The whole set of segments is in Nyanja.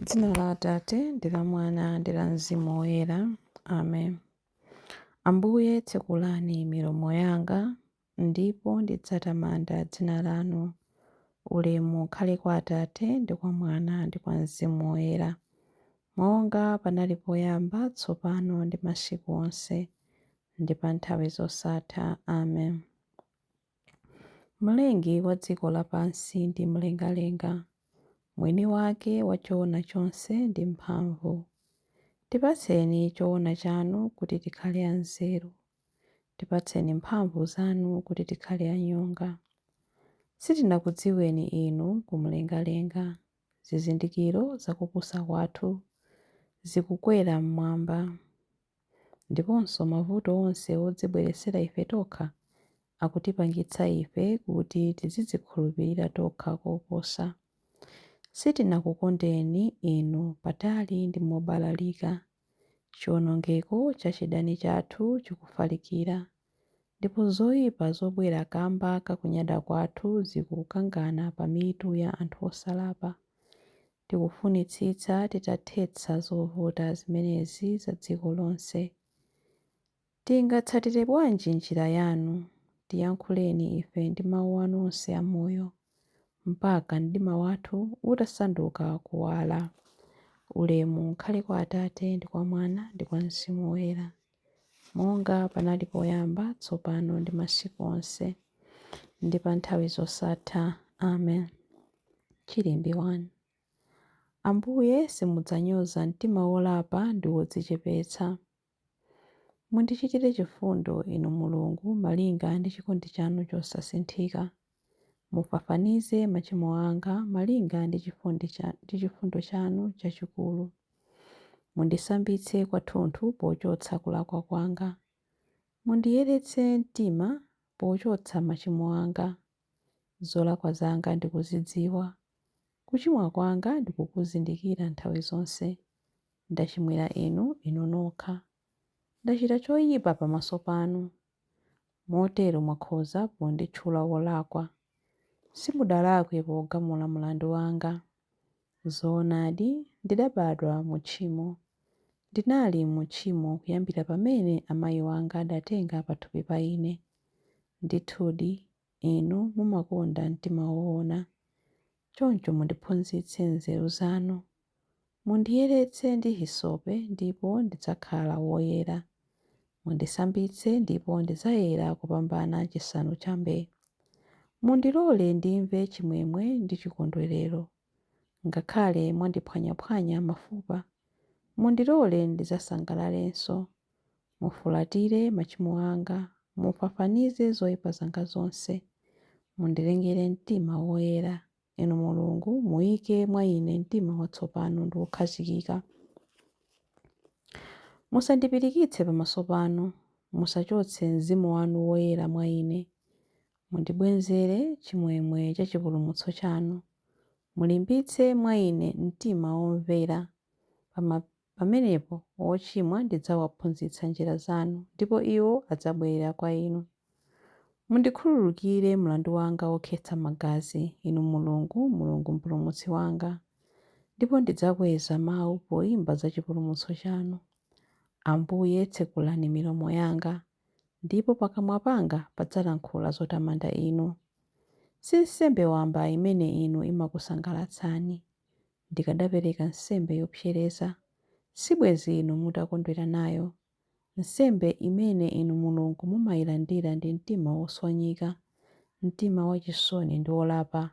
Dzina la Atate ndi la Mwana ndi la Mzimu Woyera. Amen. Ambuye tsekulani milomo yanga, ndipo ndidzatamanda dzina lanu. Ulemu ukhale kwa Atate ndi kwa Mwana ndi kwa Mzimu Woyera, monga panali poyamba, tsopano ndi masiku onse, ndi pa nthawi zosatha. Amen. Mlengi wa dziko lapansi ndi mlengalenga, mwini wake wa choona chonse ndi mphamvu. Tipatseni choona chanu kuti tikhale anzeru. Tipatseni mphamvu zanu kuti tikhale anyonga. Sitinakudziweni inu kumlengalenga. Zizindikiro za kupusa kwathu zikukwera mmwamba. Ndiponso mavuto onse odzibweretsera ife tokha akutipangitsa ife kuti tizidzikhulupirira tokha koposa. Sitinakukondeni inu patali ndi mobalalika. Chiwonongeko cha chidani chathu chikufalikira, ndipo zoyipa zobwera kamba ka kunyada kwathu zikukangana pa mitu ya anthu osalapa. Tikufunitsitsa titathetsa zovuta zimenezi za dziko lonse. Tingatsatire bwanji njira yanu? Tiyankhuleni ife ndi mawu anu onse amoyo, mpaka mdima wathu utasanduka kuwala. Ulemu ukhale kwa Atate ndi kwa Mwana ndi kwa Mzimu Woyera, monga panali poyamba, tsopano ndi masiku onse, ndi pa nthawi zosatha. Amen. Chilimbi 1. Ambuye simudzanyoza mtima wolapa ndi wodzichepetsa. Mundichitire chifundo, Inu Mulungu, malinga ndi chikondi chanu chosasinthika. Mufafanize machimo anga malinga ndi chifundo chanu chachikulu. Mundisambitse kwathunthu pochotsa kulakwa kwanga. Mundiyeretse mtima pochotsa machimo anga. Zolakwa zanga ndikuzidziwa, kuchimwa kwanga ndikukuzindikira nthawi zonse. Ndachimwira inu, inu nokha. Ndachita choyipa pamaso panu. Motero mwakhoza ponditchula wolakwa. Simudalakwe pogamula mlandu wanga. Zoonadi, ndidabadwa mu tchimo. Ndinali mu tchimo kuyambira pamene amayi wanga adatenga pathupi pa ine. Ndithudi, inu mumakonda mtima woona. Choncho mundiphunzitse nzeru zanu. Mundiyeretse ndi hisope ndipo ndidzakhala woyera. Mundisambitse ndipo ndidzayera kupambana chisanu cha mbee. Mundilole ndimve chimwemwe ndi chikondwerero. Ngakhale mwandiphwanyaphwanya mafupa, mundilole ndidzasangalalenso. Mufulatire machimo anga, mufafanize zoyipa zanga zonse. Mundilengere mtima woyera. Inu Mulungu, muyike mwa ine mtima watsopano ndi wokhazikika. Musandipirikitse pamaso panu, musachotse mzimu wanu woyera mwa ine. Mundibwezere chimwemwe cha chipulumutso chanu. Mulimbitse mwa ine mtima womvera. Pamenepo ochimwa ndidzawaphunzitsa njira zanu, ndipo iwo adzabwerera kwa inu. Mundikhululukire mlandu wanga wokhetsa magazi, Inu Mulungu, Mulungu Mpulumutsi wanga, ndipo ndidzakweza mawu poyimba za chipulumutso chanu. Ambuye tsekulani milomo yanga, ndipo pakamwa panga padzalankhula zotamanda Inu. Si nsembe wamba imene Inu imakusangalatsani. Ndikadapereka nsembe yopsereza, sibwenzi Inu mutakondwera nayo. Nsembe imene Inu Mulungu mumayilandira ndi mtima woswanyika, mtima wachisoni ndi wolapa,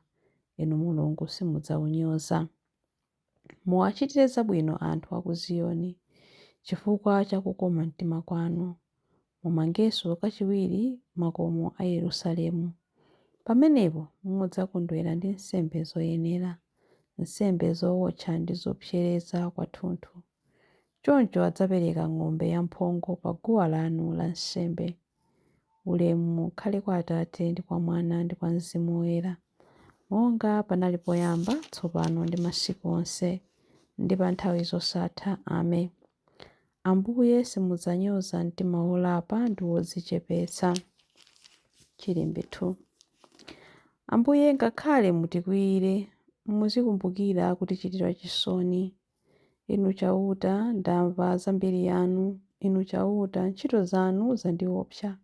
Inu Mulungu simudzawunyoza. Muwachitire zabwino anthu a ku Ziyoni chifukwa cha kukoma mtima kwanu. Mumangenso kachiwiri makomo a Yerusalemu. Pamenepo mudzakondwera ndi nsembe zoyenera, nsembe zowotcha ndi zopsereza kwathunthu. Choncho adzapereka ng'ombe yamphongo pa guwa lanu lansembe. Ulemu ukhale kwa Atate ndi kwa Mwana ndi kwa Mzimu Woyera, monga panali poyamba, tsopano ndi masiku onse, ndi pa nthawi zosatha. Amen. Ambuye simudzanyoza mtima wolapa ndi wodzichepetsa. Chilimbi 2. Ambuye ngakhale mutikwiyire, Muzikumbukira kutichitira chisoni. Inu Chauta, ndamva za mbiri yanu. Inu Chauta, ntchito zanu zandiopsa.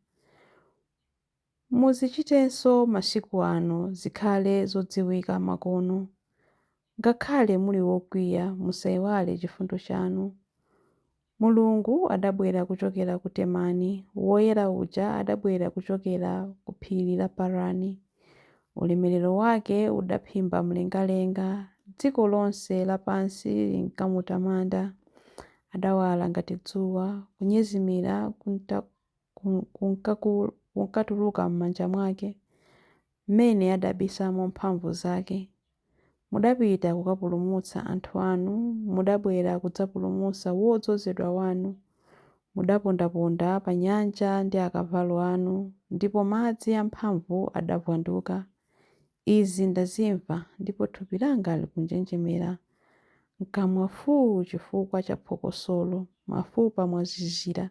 Muzichitenso masiku ano, zikhale zodziwika makono. Ngakhale muli wokwiya, musayiwale chifundo chanu. Mulungu adabwera kuchokera ku Temani, Woyera uja adabwera kuchokera ku phiri la Parani. Ulemerero wake udaphimba mlengalenga, dziko lonse lapansi linkamutamanda. Adawala ngati dzuwa, kunyezimira kunkatuluka m'manja mwake, mmene adabisamo mphamvu zake. Mudapita kukapulumutsa anthu anu, mudabwera kudzapulumutsa wodzozedwa wanu. Mudapondaponda pa nyanja ndi akavalo anu, ndipo madzi amphamvu adavwanduka. Izi ndazimva, ndipo thupi langa likunjenjemera. M'kamwa fuu chifukwa cha phokosolo, mafupa mwazizira,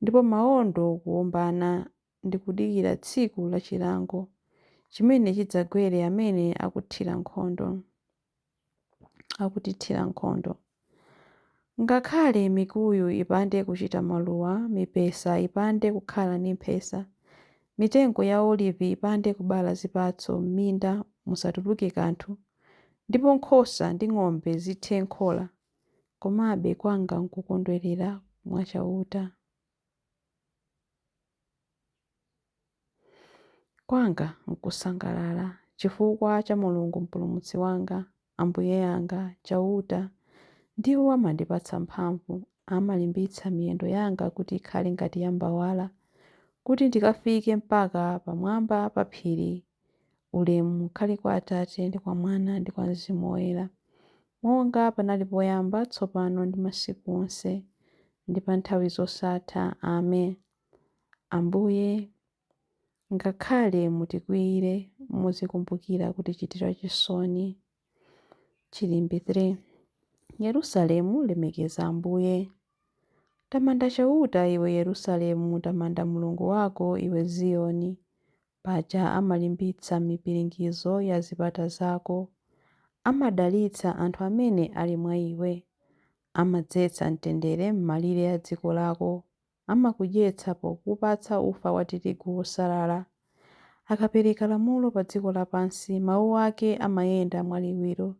ndipo mawondo kuwombana ndikudikira tsiku la chilango, chimene chidzagwere amene akutithira nkhondo. Ngakhale mikuyu ipande kuchita maluwa, mipesa ipande kukhala ndi mphesa, mitengo ya olivi ipande kubala zipatso, m'minda musatuluke kanthu, ndipo nkhosa ndi ng'ombe zithe m'khola, komabe kwanga n'kukondwerera mwa Chauta. Kwanga n'kusangalala chifukwa cha Mulungu Mpulumutsi wanga, Ambuye anga, Chauta, ndiwo amandipatsa mphamvu, amalimbitsa miyendo yanga kuti ikhale ngati ya mbawala, kuti ndikafike mpaka pamwamba pa phiri. Ulemu ukhale kwa Atate ndi kwa Mwana ndi kwa Mzimu Woyera, monga panali poyamba, tsopano ndi masiku onse, ndi pa nthawi zosatha. Amen. Ambuye, ngakhale mutikwiyire, muzikumbukira kutichitira chisoni. Chilimbi 3. Yerusalemu, lemekeza Ambuye. Tamanda Chauta, iwe Yerusalemu, tamanda Mulungu wako, iwe Ziyoni. Paja amalimbitsa mipiringidzo ya zipata zako, amadalitsa anthu amene ali mwa iwe. Amadzetsa mtendere m'malire a dziko lako, amakudyetsa pokupatsa ufa wa tirigu wosalala. Akapereka lamulo pa dziko lapansi, mawu ake amayenda mwaliwiro.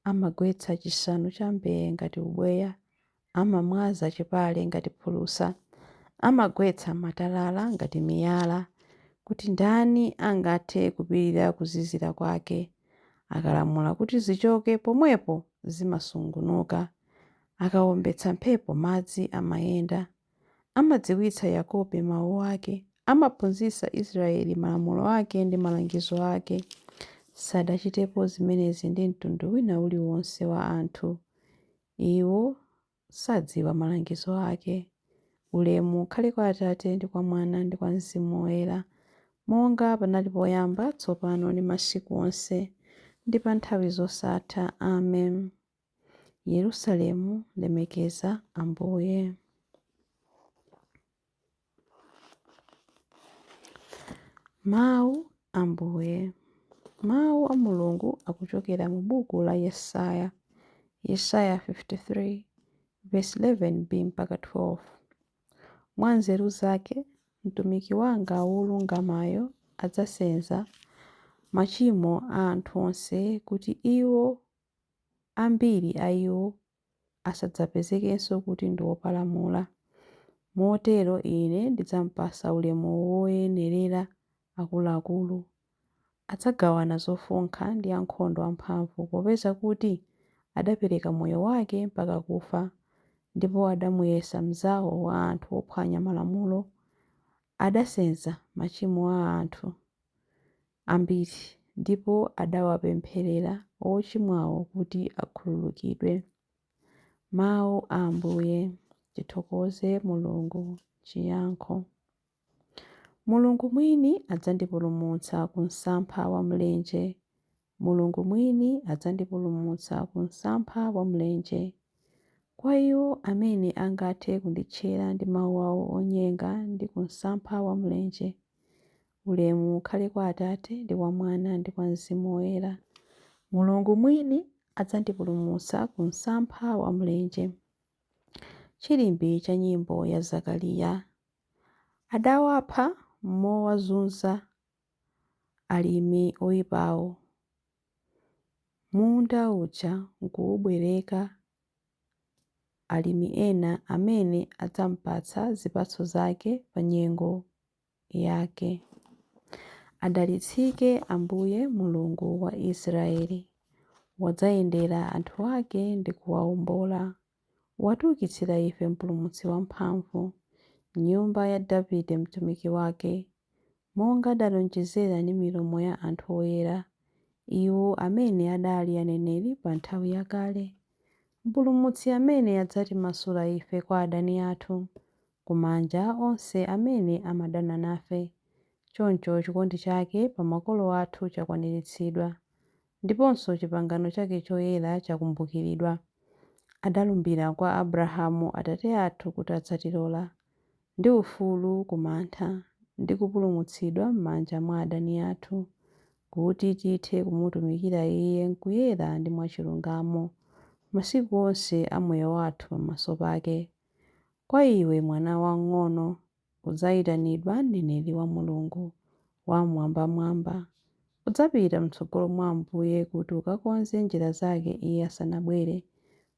Amagwetsa chisanu cha mbee ngati ubweya, amamwaza chipale ngati phulusa, amagwetsa matalala ngati miyala, kuti ndani angathe kupirira kuzizira kwake. Akalamula kuti zichoke, pomwepo zimasungunuka. Akawombetsa mphepo, madzi amayenda. Amadziwitsa Yakobo mawu ake, amaphunzitsa Israeli malamulo ake ndi malangizo ake. Sadachitepo zimenezi ndi mtundu wina uliwonse wa anthu. Iwo sadziwa malangizo ake. Ulemu ukhale kwa Atate ndi kwa Mwana ndi kwa Mzimu Woyera, monga panali poyamba, tsopano ndi masiku onse, ndi pa nthawi zosatha. Amen. Yerusalemu, lemekeza Ambuye. Mawu Ambuye. Mawu a Mulungu akuchokera mu buku la Yesaya, Yesaya 53, verse 11b mpaka 12. Mwa nzeru zake, mtumiki wanga wolungamayo adzasenza machimo a anthu onse kuti iwo ambiri a iwo asadzapezekenso kuti ndi opalamula. Motero ine ndidzampatsa ulemu woyenerera akuluakulu. Adzagawana zofunkha ndi ankhondo amphamvu, popeza kuti adapereka moyo wake mpaka kufa, ndipo adamuyesa mnzawo wa anthu ophwanya malamulo. Adasenza machimo a anthu ambiri, ndipo adawapempherera ochimwawo kuti akhululukidwe. Mawu a Ambuye. Tithokoze Mulungu. Chiyankho. Mulungu mwini adzandipulumutsa ku msampha wa mlenje. Mulungu mwini adzandipulumutsa ku msampha wa mlenje. Kwa iwo amene angathe kunditchera ndi mawu awo onyenga ndi ku msampha wa mlenje. Ulemu ukhale kwa Atate ndi kwa Mwana ndi kwa Mzimu Woyera, Mulungu mwini adzandipulumutsa ku msampha wa mlenje. Chilimbi cha nyimbo ya Zakariya. Adawapha mowazunza alimi oipawo, munda uja nkuwubwereka alimi ena amene adzamupatsa zipatso zake pa nyengo yake. Adalitsike Ambuye Mulungu wa Israeli, wadzayendera anthu ake ndi kuwaombola. Watiukitsira ife Mpulumutsi wamphamvu, m'nyumba ya Davide mtumiki wake, monga adalonjezera ndi milomo ya anthu oyera, iwo amene adali aneneri pa nthawi yakale. Mpulumutsi amene adzatimasula ife kwa adani athu, ku manja onse amene amadana nafe. Choncho chikondi chake pa makolo athu chakwaniritsidwa, ndiponso chipangano chake choyera chakumbukiridwa. Adalumbira kwa Abrahamu atate athu kuti adzatilola, ndi ufulu ku mantha, ndi kupulumutsidwa m'manja mwa adani athu, kuti tithe kumutumikira Iye m'kuyera ndi mwachilungamo, masiku onse a moyo wathu pamaso pake. Kwa iwe mwana wamng'ono, udzayitanidwa mneneri wa Mulungu Wam'mwambamwamba. Udzapita m'tsogolo mwa Ambuye kuti ukakonze njira zake Iye asanabwere,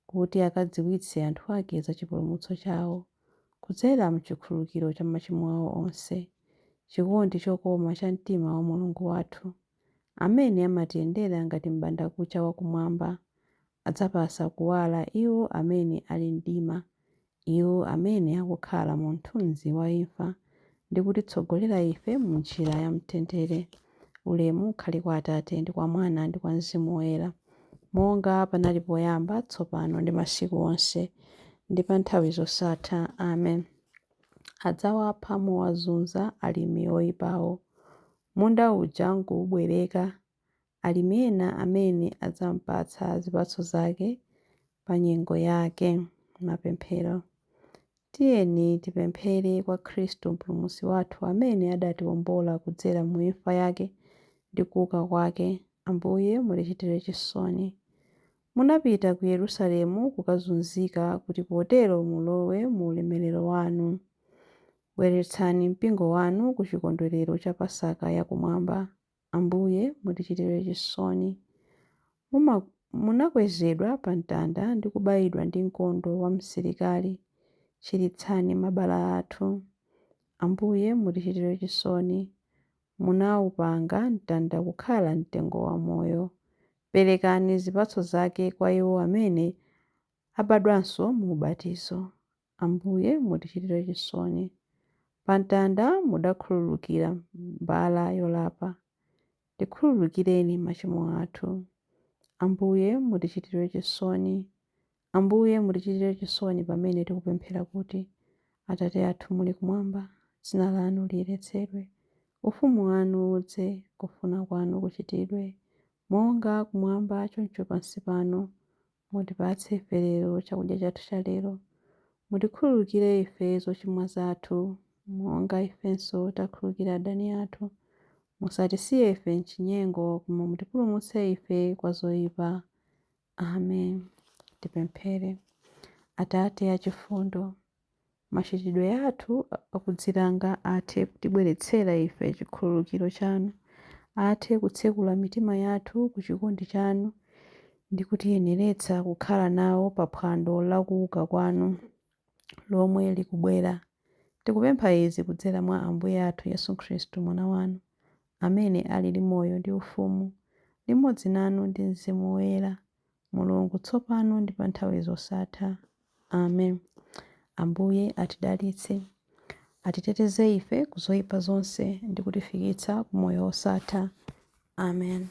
kuti akadziwitse anthu ake za chipulumutso chawo, kudzera m'chikhululukiro cha machimo awo onse, chikondi chokoma cha mtima wa Mulungu wathu, amene amatiyendera ngati m'bandakucha wakumwamba, adzapatsa kuwala iwo amene ali mdima, iwo amene akukhala mu mthunzi wa imfa, ndi kutitsogolera ife m'njira ya mtendere. Ulemu ukhale kwa Atate, ndi kwa Mwana, ndi kwa Mzimu Woyera, monga panali poyamba, tsopano ndi masiku onse, ndi pa nthawi zosatha. Amen. Adzawapha mowazunza alimi oipawo, munda uja nkuwubwereka alimi ena amene adzamupatsa zipatso zake pa nyengo yake. Mapemphero. Tiyeni tipemphere kwa Khristu Mpulumutsi wathu amene adatiwombola kudzera mu imfa yake ndi kuuka kwake. Ambuye mutichitire chisoni. Munapita ku Yerusalemu kukazunzika kuti potero mulowe mu ulemerero wanu. Bweretsani mpingo wanu ku chikondwerero cha Pasaka yakumwamba. Ambuye mutichitire chisoni. Munakwezedwa pa mtanda ndi kubayidwa ndi mkondo wa msilikali. Chiritsani mabala athu. Ambuye mutichitire chisoni. Munawupanga mtanda kukhala mtengo wa moyo. Perekani zipatso zake kwa iwo amene abadwanso mu ubatizo. Ambuye mutichitire chisoni. Pa mtanda mudakhululukira mbala yolapa. Tikhululukireni machimo athu. Ambuye mutichitire chisoni. Ambuye mutichitire chisoni pamene tikupemphera kuti, Atate athu muli kumwamba, dzina lanu liyeretsedwe, ufumu wanu udze, kufuna kwanu kuchitidwe, monga kumwamba choncho pansi pano. Mutipatse ife lero chakudya chathu cha lero. Mutikhululukire ife zochimwa zathu, monga ifenso takhululukira adani athu. Musatisiye ife m'chinyengo, koma mutipulumutse ife kwa zoyipa. Amen. Tipemphere. Atate achifundo, machitidwe athu akudzilanga athe kutibweretsera ife chikhululukiro chanu, athe kutsekula mitima yathu ku chikondi chanu ndi kutiyeneretsa kukhala nawo pa phwando la kuuka kwanu lomwe likubwera. Tikupempha izi kudzera mwa Ambuye athu Yesu Khristu Mwana wanu, amene ali ndi moyo ndi ufumu, limodzi nanu ndi Mzimu Woyera, Mulungu tsopano ndi pa nthawi zosatha. Amen. Ambuye atidalitse, atiteteze ife ku zoyipa zonse ndi kutifikitsa ku moyo wosatha. Amen.